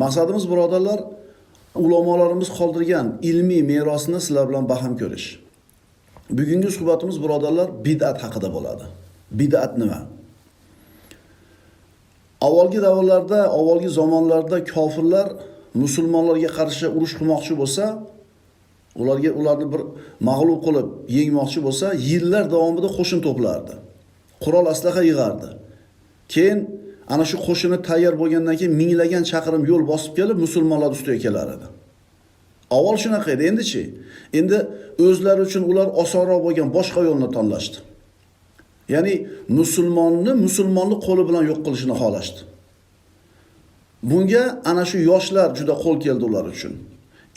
Maqsadimiz, birodarlar, ulamolarimiz qoldirgan ilmiy merosni sizlar bilan baham ko'rish. Bugungi suhbatimiz, birodarlar, bid'at haqida bo'ladi. Bid'at nima? Avvalgi davrlarda, avvalgi zamonlarda kofirlar musulmonlarga qarshi urush qilmoqchi bo'lsa, ularga ularni bir mag'lub qilib yengmoqchi bo'lsa, yillar davomida qo'shin to'plardi. Qurol aslaha yig'ardi. Keyin ana shu qo'shini tayyor bo'lgandan keyin minglagan chaqirim yo'l bosib kelib musulmonlar ustiga kelar edi. Avval shunaqa edi, endichi? Endi o'zlari uchun ular osonroq bo'lgan boshqa yo'lni tanlashdi. Ya'ni musulmonni musulmonlik qo'li bilan yo'q qilishini xohlashdi. Bunga ana shu yoshlar juda qo'l keldi ular uchun.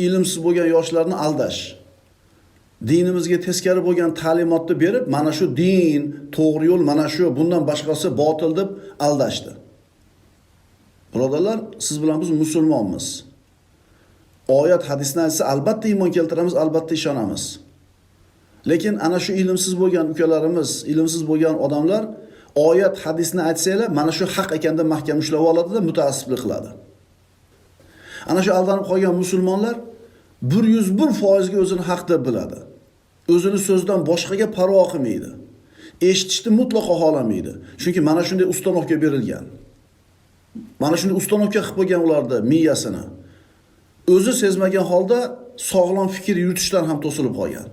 Ilmsiz bo'lgan yoshlarni aldash, dinimizga teskari bo'lgan ta'limotni berib, mana shu din, to'g'ri yo'l, mana shu, bundan boshqasi botil deb aldashdi. Birodarlar, siz bilan biz musulmonmiz. Oyat, hadisni aytsa, albatta iymon keltiramiz, albatta ishonamiz. Lekin ana shu ilmsiz bo'lgan ukalarimiz, ilmsiz bo'lgan odamlar oyat, hadisni aytsanglar, mana shu haq ekan deb mahkam ushlab oladida mutaassiblik qiladi. Ana shu aldanib qolgan musulmonlar 101% ga o'zini haq deb biladi. O'zini so'zidan boshqaga parvo qilmaydi. Eshitishni mutlaqo xohlamaydi. Chunki mana shunday установка berilgan. Mana shunday установка qilib qo'ygan ularni miyasini. O'zi sezmagan holda sog'lom fikr yuritishdan ham to'silib qolgan.